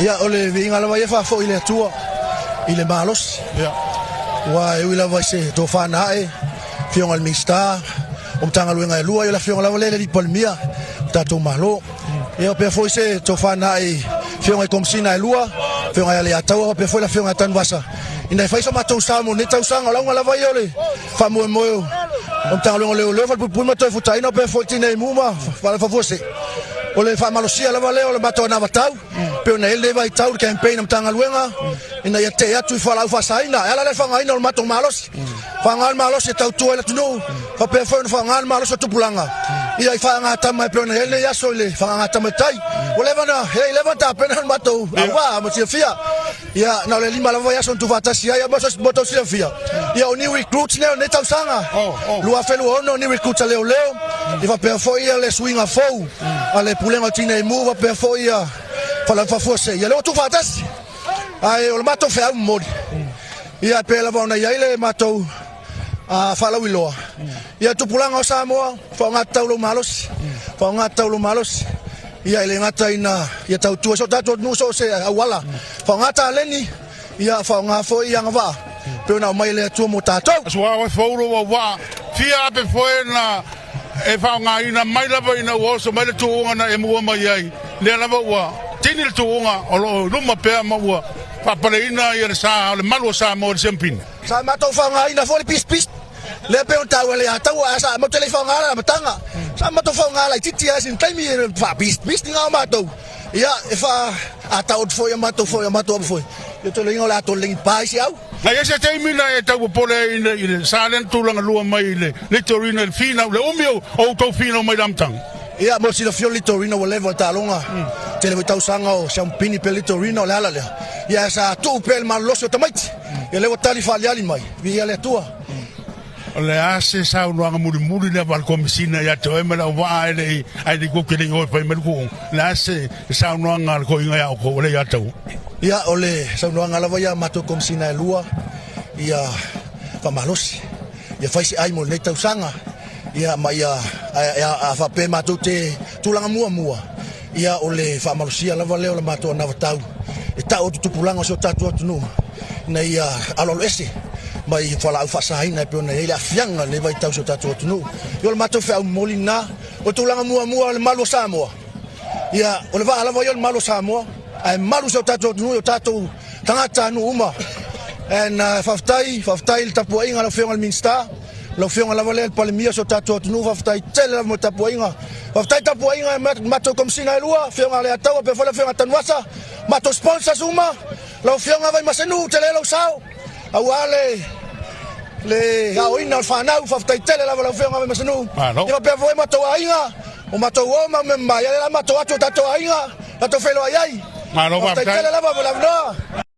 Ia, o le viiga lava ia faafoi i le Atua i le malosi. Aua e ui lava i se tofa na ae, Afioga i le Minisita o Matagaluega e lua, ia le Afioga lava lea i le Alii Palemia o le tatou Malo. Ia faapea foi se tofa na ae i Afioga i Komesina e lua, Afioga ia Leiataua faapea foi le Afioga ia Tanuvasa, ina ia fai so matou sao mo lenei tausaga. O le auga lava ia o le faamoemoe o Matagaluega o Leoleo, Falepuipui ma Toefutaina, faapea foi Tinei Mu ma Falefafuasei. O le faamalosia lava lea o le matou anavatau, pei ona i ai lenei vaitau i le campaign a Matagaluega, ina ia tee atu i fualaau faasaina. E ala lea i le faaaogaina o le matou malosi. Faaaoga le malosi e tautua ai le atunuu, faapea foi ona faaaoga le malosi o tupulaga ia i faagatama e pei ona i ai lenei aso i le faagatama i tai. Ua leva ona, e leva ona tapena le matou auvaa mo le silafia. Ia, na o le 5 lava vaiaso na tuufaatasi ai, mo tou silafia, ia o new recruits nei o lenei tausaga, 2026 new recruits a leoleo, ia faapea foi le suiga fou a le Pulega o Tinei Mu, faapea foi ia Falefafuasei, ia lea ua tuufaatasi. Ae o le matou feau momoli, ia e pei lava ona i ai le matou faalauiloa, ia tupulaga o Samoa, faaaoga tatau lou malosi, faaaoga tatau lou malosi. Ia e le gata ina ia tautua i so tatou atunuu so o se auala, faaaoga taleni, ia faaaoga foi agavaa pei ona aumai e le Atua mo tatou. Suafa e fou lou auvaa, fia ape foe na e faaaogaina mai lava ina ua oso mai le tuuga na e mua mai ai, lea lava ua tini le tuuga o lo o i luma pea ma ua faapaleina ia le sa o le malu o Samoa i le siampini. Sa matou faaaogaina foi le pisipisi lea pei ona taua e Leiataua, ae sa matou te le i faaaogaina le amataga. Sa matou faaaoga laitiiti lava i sina taimi e faapisipisi lava matou. Ia, e faa-atau atu foi a matou foi, a matou ava foi, ia toe loiga o le a tolelegi pa ai se au. Na i ai se taimi na e tau popole ai i le sa lea na tulaga lua mai i le Litorina i le finau, le umi o outou finau mai le amataga? Ia, mo le silafia o le Litorina ua leva le taaloga, tele foi tausaga o siamupini pea le Litorina, o le ala lea. Ia, sa tuu pea i le malolosi o tamaiti. Ia, lea ua tali faaliali mai, viia le Atua. O le a se saunoaga mulimuli lea a le Komesina ia te oe ma le auvaa ae le i ae le i kou te le i o e fai mai le tuuga? O le a se saunoaga a le toeaina ia outou o lea ia te oe? Ia, o le saunoaga lava ia a matou Komesina e lua, ia faamalosi, ia fai se ai mo lenei tausaga, ia ma ia a faapea matou te tulaga muamua, ia o le faamalosia lava lea o le matou anavatau e tau atu tupulaga o si o tatou atunuu ina ia aloaloese mai fualaau faasaina e pei ona i ai le aafiaga o lenei vaitau i si o tatou atunuu. Ia o le matou feau momoli lena. O le tulaga muamua o le malu o Samoa, ia o le vaa lava ia o le malu o Samoa, ae malu si o tatou atunuu i o tatou tagatanuu uma. And faafetai, faafetai i le tapuaiga a lau Afioga i le Minisita, lau Afioga lava lea le Palemia o si o tatou atunuu, faafetai tele lava mo le tapuaiga. Faafetai tapuaiga i matou Komesina e lua, Afioga a Leiataua faapea foi le Afioga a Tanuvasa, matou sponsors uma, lau Afioga Vaimasenu, tele lou sao aua le le aoina o le fanau, faafetai tele lava lau Afioga Vaimasenu. Ia faapea foi matou aiga, o matou o ma mea mama, ia lea la matou atu o tatou aiga, tatou feiloai ai. Malo Faafetai faafetai. tele lava mo le avanoa.